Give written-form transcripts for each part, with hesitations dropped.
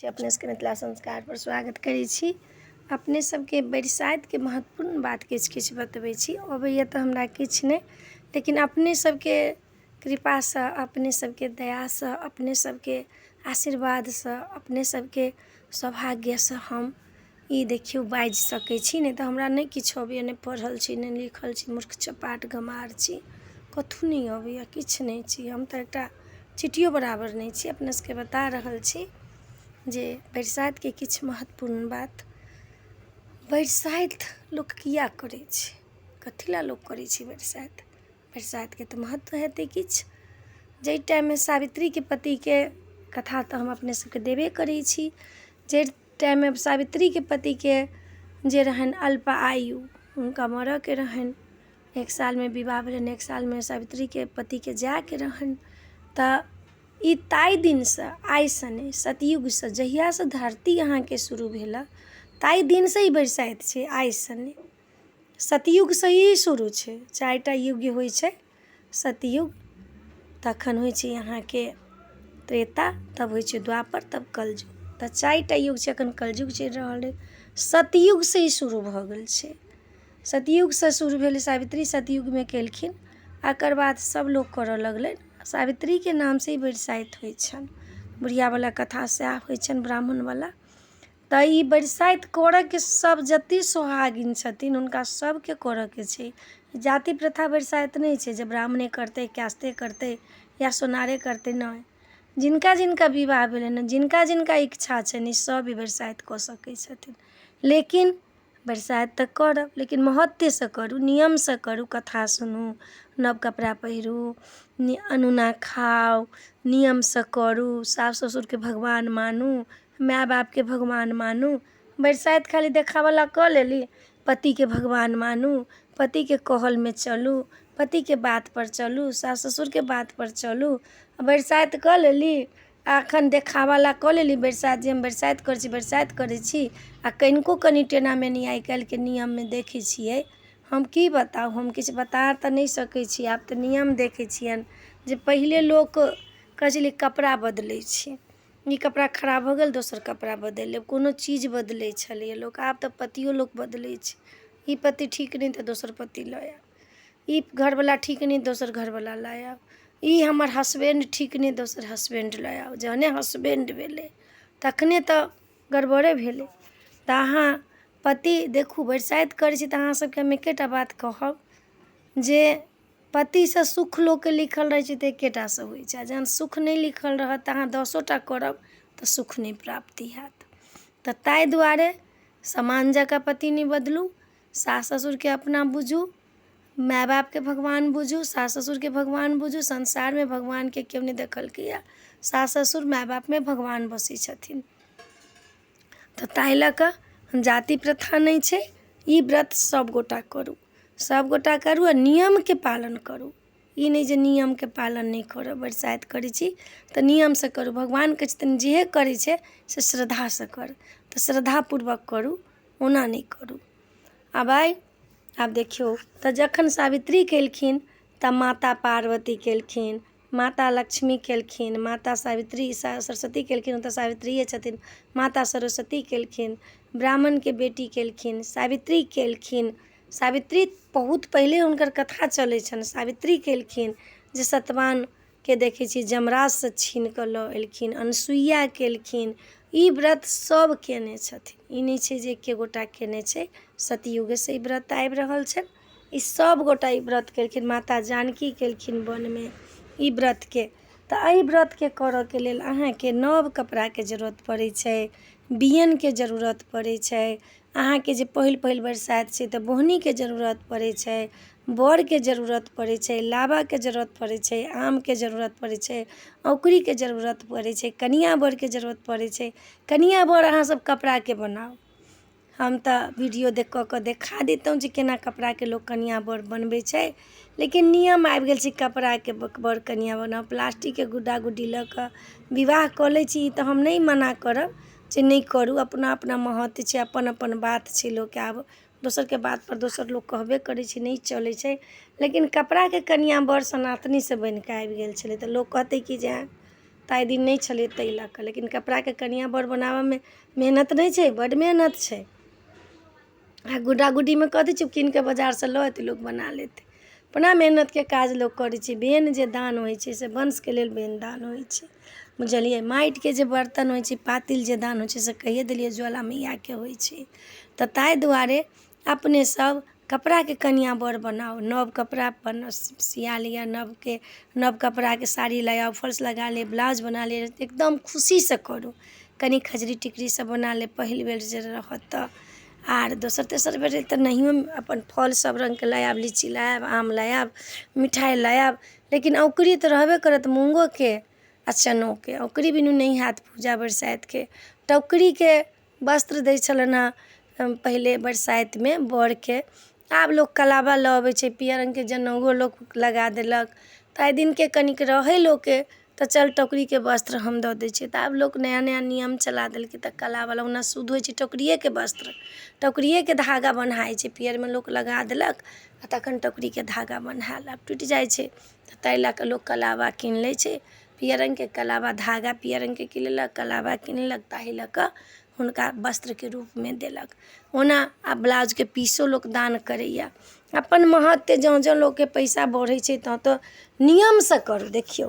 अपने सबके मिथिला संस्कारपर स्वागत करै छी। अपने सबके बरसाइतके महत्वपूर्ण बात किछु किछु बतबै छी। अबैए तऽ हमरा किछु नहि, लेकिन अपने सबके कृपासँ, अपने सबके दयासँ, अपने सबके आशीर्वादसँ, अपने सबके सौभाग्यसँ हम ई देखियौ बाजि सकै छी, नहि तऽ हमरा नहि किछु अबैए, नहि पढ़ल छी, नहि लिखल छी, मूर्ख चपाट गमार छी, कथू नहि अबैए, किछु नहि छी हम तऽ एकटा चीटियो बराबर नहि छी। अपने सबके बता रहल छी जे बरसाइतके किछु महत्वपूर्ण बात। बरसाइत लोक किया करै छै, कथी लए लोक करै छै बरसाइत? बरसाइतके तऽ महत्व हेतै किछु। जाहि टाइममे सावित्रीके पतिके कथा तऽ हम अपने सबके देबे करै छी, जाहि टाइममे सावित्रीके पतिके जे रहनि अल्प आयु, हुनका मरऽके रहनि, एक सालमे विवाह भेलनि, एक सालमे सावित्रीके पतिके जायके रहनि, तऽ ई ताहि दिनसँ, आइसँ नहि, सतयुगसँ, जहियासँ धरती अहाँके शुरू भेल ताहि दिनसँ ई बरसाइत छै, आइसँ नहि, सतयुगसँ ई शुरू छै। 4टा युग होइ छै, सतयुग, तखन होइ छै अहाँके त्रेता, तब होइ छै द्वापर, तब कलयुग। तऽ 4टा युग छै, एखन कलयुग चलि रहल अइ। सतयुगसँ ई शुरू भऽ गेल छै। सतयुगसँ शुरू भेलै, सावित्री सतयुगमे केलखिन, एकर बाद सब लोक करऽ लगलै। सावित्रीके नामसँ ई बरसाइत होइ छनि, बुढ़ियावला कथा सएह होइ छनि, ब्राह्मणवला। तऽ ई बरसाइत करऽके सब जते सोहागिन छथिन हुनका सबके करऽके छै। जाति प्रथा बरसाइत नहि छै जे ब्राह्मणे करतै, कास्ते करतै या सोनारे करतै, नहि। जिनका जिनका विवाह भेलनि, जिनका जिनका इच्छा छनि, ई सब ई बरसाइत कऽ सकै छथिन। लेकिन बरसाइत तऽ करब, लेकिन महत्वसँ करू, नियमसँ करू, कथा सुनू, नव कपड़ा पहिरू, अनोना खाउ, नियमसँ करू, सास ससुरके भगवान मानू, माय बापके भगवान मानू। बरसाइत खाली देखाबऽला कऽ लेली, पतिके भगवान मानू, पतिके कहलमे चलू, पतिके बातपर चलू, सास ससुरके बातपर चलू। बरसाइत कऽ लेली आ एखन देखाबऽला कऽ लेली बरसाइत, जे हम बरसाइत करै छी, बरसाइत करै छी, आ कनिको कनि टेना मेनी आइ काल्हिके नियममे देखै छियै। हम की बताउ, हम किछु बता तऽ नहि सकै छी। आब तऽ नियम देखै छियनि जे पहिले लोक कहै छलै कपड़ा बदलै छै, ई कपड़ा खराब भऽ गेल दोसर कपड़ा बदलि लेब, कोनो चीज बदलै छलैए लोक। आब तऽ पतियो लोक बदलै छै, ई पति ठीक नहि तऽ दोसर पति लऽ आयब, ई घरवला ठीक नहि दोसर घरवला लऽ आयब, ई हमर हसबैंड ठीक नहि दोसर हसबैंड लऽ आउ। जहने हसबैंड भेलै तखने तऽ गड़बड़े भेलै। तऽ अहाँ पति देखू, बरसाइत करै छी तऽ अहाँ सबके हम एकेटा बात कहब जे पतिसँ सुख लोकके लिखल रहै छै तऽ एकेटासँ होइ छै, आ जहन सुख नहि लिखल रहत तऽ अहाँ 10टा करब तऽ सुख नहि प्राप्ति हैत। तऽ ताहि दुआरे समान जकाँ पति नहि बदलू, सास ससुरके अपना बुझू, माय बापके भगवान बुझू, सास ससुरके भगवान बुझू। संसारमे भगवानके केओ नहि देखलकैए, सास ससुर माय बापमे भगवान बसै छथिन। तऽ ताहि लऽ कऽ जाति प्रथा नहि छै, ई व्रत सभगोटा करू, सभगोटा करू आ नियमके पालन करू। ई नहि जे नियमके पालन नहि करब, बरसाइत करै छी तऽ नियमसँ करू। भगवान कहै छथिन जेहे करै छै से श्रद्धासँ कर, तऽ श्रद्धापूर्वक करू, ओना नहि करू। आब आइ आब देखियौ तऽ जखन सावित्री केलखिन तऽ माता पार्वती केलखिन, माता लक्ष्मी केलखिन, माता सावित्री सरस्वती केलखिन, ओ तऽ सावित्रिए छथिन, माता सरस्वती केलखिन, ब्राह्मणके बेटी केलखिन, सावित्री केलखिन। सावित्री बहुत पहिले हुनकर कथा चलै छनि। सावित्री केलखिन जे सतवानके देखै छियै जमराजसँ छीन कऽ लऽ एलखिन, अनसुइया केलखिन। ई व्रत सब केने छथिन, ई नहि छै जे एके गोटा केने छै। सतयुगेसँ ई व्रत आबि रहल छै, ई सब गोटा ई व्रत केलखिन। माता जानकी केलखिन वनमे ई व्रतके। तऽ एहि व्रतके करऽके लेल अहाँके नव कपड़ाके जरूरत पड़ै छै, बियनके जरूरत पड़ै छै, अहाँके जे पहिल पहिल बरसाइत छै तऽ बोहनीके जरूरत पड़ै छै, बड़के जरूरत पड़ै छै, लाबाके जरूरत पड़ै छै, आमके जरूरत पड़ै छै, औकरीके जरूरत पड़ै छै, कनिया बरके जरूरत पड़ै छै। कनिया बर अहाँ सब कपड़ाके बनाउ, हम तऽ वीडियो देख कऽ कऽ देखा दितहुँ जे केना कपड़ाके लोक कनिया बर बनबै छै, लेकिन नियम आबि गेल छै कपड़ाके बर कनिया बनाउ। प्लास्टिकके गुड्डा गुड्डी लऽ कऽ विवाह कऽ लै छी, ई तऽ हम नहि मना करब जे नहि करू, अपना अपना महत्व छै, अपन अपन बात छै लोकके। आब दोसरके बातपर दोसर लोक कहबे करै छै, नहि चलै छै। लेकिन कपड़ाके कनिया बर सनातनीसँ बनि कऽ आबि गेल छलै तऽ लोक कहतै कि जे ताहि दिन नहि छलै ताहि लऽ कऽ, लेकिन कपड़ाके कनिआँ बर बनाबऽमे मेहनत नहि छै, बड्ड मेहनत छै। आ गुड्डा गुड्डीमे कऽ दै छै, कीन कऽ बजारसँ लऽ एतै, लोक बना लेतै। अपना मेहनतके काज लोक करै छै। बेन जे दान होइ छै से वंशके लेल बेन दान होइ छै, बुझलियै? माटिके जे बर्तन होइ छै, पातिल जे दान होइ छै, से कहिए देलियै ज्वाला मैयाके होइ छै। तऽ ताहि दुआरे अपने सब कपड़ाके कनिआँ बर बनाउ, नव कपड़ा बना सिया लिअ, नवके नव कपड़ाके साड़ी लऽ आउ, फॉल्स लगा लेब, ब्लाउज बना लेब, एकदम खुशीसँ करू। कनि खजरी टिकरी सब बना लेब पहिल बेर जे रहत तऽ, आर दोसर तेसर बेर तऽ नहियो। अपन फल सब रङ्गके लऽ आयब, लीची लऽ आयब, आम लऽ आयब, मिठाइ लऽ आयब, लेकिन औङ्कुरी तऽ रहबे करत मूँगोके आ चनोके। औङ्कुरी बिनु नहि हैत पूजा बरसाइतके। टोकरीके वस्त्र दै छलनि हेँ पहिले बरसाइतमे बरके, आब लोक कलावा लऽ अबै छै, पियर रङ्गके जनउओ लोक लगा देलक। ताहि दिनके कनिक रहै लोकके तऽ चल टोकरीके वस्त्र हम दऽ दै छियै। तऽ आब लोक नया नया नियम चला देलकै तऽ कलावला। ओना शुद्ध होइ छै टोकरिएके वस्त्र, टोकरिएके धागा बन्हाइ छै, पियरमे लोक लगा देलक आ तखन टोकरीके धागा बन्हायल। आब टूटि जाइ छै तऽ ताहि लऽ कऽ लोक कलावा कीन लै छै पियर रङ्गके कलावा, धागा पियर रङ्गके कीन लेलक, कलावा कीन लेलक, ताहि लऽ कऽ हुनका वस्त्रके रूपमे देलक। ओना आब ब्लाउजके पीसो लोक दान करैए अपन महत्व। जँ जँ लोकके पैसा बढ़ै छै तँ तँ नियमसँ करू। देखियौ,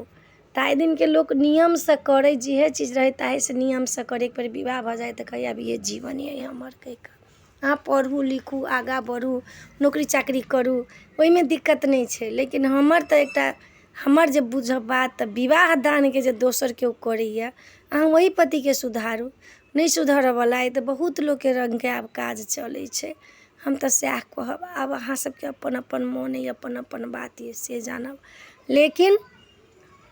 ताहि दिनके लोक नियमसँ करै, जेहे चीज रहै ताहिसँ नियमसँ करै। एक बेर विवाह भऽ जाइ तऽ कहै आब इहे जीवन अइ हमर कहि कऽ। अहाँ पढ़ू लिखू, आगाँ बढ़ू, नौकरी चाकरी करू, ओहिमे दिक्कत नहि छै, लेकिन हमर तऽ एकटा हमर जे बुझब बात तऽ विवाह दानके जे दोसर केओ करैए, अहाँ ओहि पतिके सुधारू। नहि सुधरऽवला अइ तऽ बहुत लोकके रङ्गके आब काज चलै छै। हम तऽ सएह कहब। आब अहाँ सबके अपन अपन मोन अइ, अपन अपन बात अइ, से जानब, लेकिन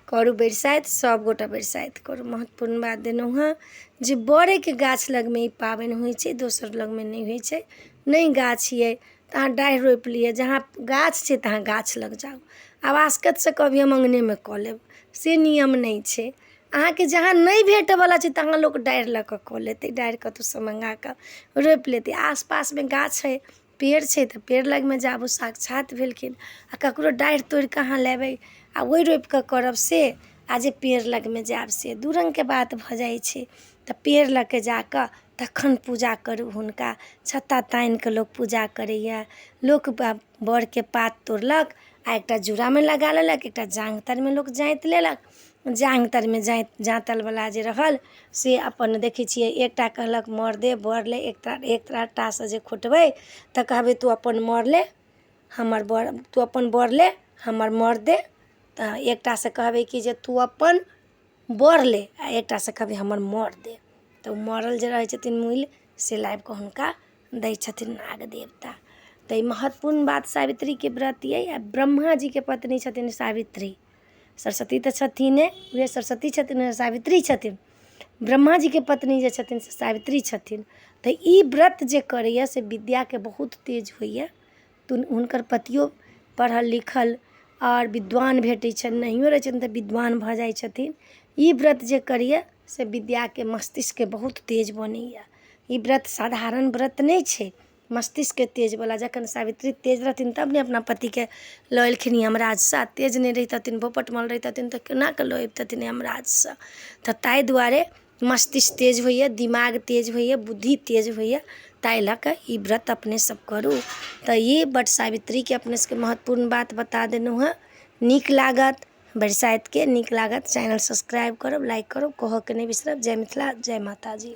करू बरसाइत, सभगोटा बरसाइत करू। महत्वपूर्ण बात देलहुँ हेँ जे बड़ेके गाछ लगमे ई पाबनि होइ छै, दोसर लगमे नहि होइ छै। नहि गाछ अइ तऽ अहाँ डाढ़ि रोपि लिअ, जहाँ गाछ छै तहाँ गाछ लग जाउ। आब आसकतिसँ कहबै हम अङ्गनेमे कऽ लेब, से नियम नहि छै। अहाँके जहाँ नहि भेटऽवला छै तहाँ लोक डाढ़ि लऽ कऽ कऽ लेतै, डाढ़ि कतहुसँ मँगा कऽ रोपि लेतै। आस पासमे गाछ छै, पेड़ छै, तऽ पेड़ लगमे जाबू, साक्षात भेलखिन। आ ककरो डाढ़ि तोड़ि कऽ अहाँ लेबै आ ओहि रोपि कऽ करब से, आ जे पेड़ लगमे जायब, से दू रङ्गके बात भऽ जाइ छै। तऽ पेड़ लऽ कऽ जा कऽ तखन पूजा करू। हुनका छत्ता तानि कऽ लोक पूजा करैए। लोक बड़के पात तोड़लक आ एकटा जूड़ामे लगा लेलक, एकटा जाँघ तरमे लोक जाँति लेलक। जाँघ तरमे जाँति जाँतलवला जे रहल से अपन देखै छियै। एकटा कहलक मर दे बर ले, एकटा एकटासँ जे खोँटबै तऽ कहबै तू अपन मर ले हमर बर, तू अपन बर ले हमर मर दे। तऽ एकटासँ कहबै कि जे तू अपन बर ले, आ एकटासँ कहबै हमर मर दे। तऽ ओ मरल जे रहै छथिन मुइल, से लाबि कऽ हुनका दै छथिन नाग देवता। तऽ ई महत्वपूर्ण बात सावित्रीके व्रत अइ। आ ब्रह्माजीके पत्नी छथिन सावित्री। सरस्वती तऽ छथिने, उएह सरस्वती छथिन, उएह सावित्री छथिन। ब्रह्माजीके पत्नी जे छथिन से सावित्री छथिन। तऽ ई व्रत जे करैए से विद्याके बहुत तेज होइए, हुनकर पतियो पढ़ल लिखल आओर विद्वान भेटै छनि, नहियो रहै छथिन तऽ विद्वान भऽ जाइ छथिन। ई व्रत जे करैए से विद्याके मस्तिष्कके बहुत तेज बनैए। ई व्रत साधारण व्रत नहि छै, मस्तिष्कके तेजवला। जखन सावित्री तेज रहथिन तब ने अपना पतिके लऽ एलखिन यमराजसँ। आ तेज नहि रहितथिन, भोपटमल रहितथिन, तऽ केना कऽ लऽ अबितथिन यमराजसँ? तऽ ताहि दुआरे मस्तिष्क तेज होइए, दिमाग तेज होइए, बुद्धि तेज होइए, ताहि लऽ कऽ ई व्रत अपने सब करू। तऽ ई वट सावित्रीके अपने सबके महत्वपूर्ण बात बता देलहुँ हेँ। नीक लागत बरसाइतके, नीक लागत, चैनल सब्सक्राइब करब, लाइक करब, कहऽके नहि बिसरब। जय मिथिला, जय माताजी।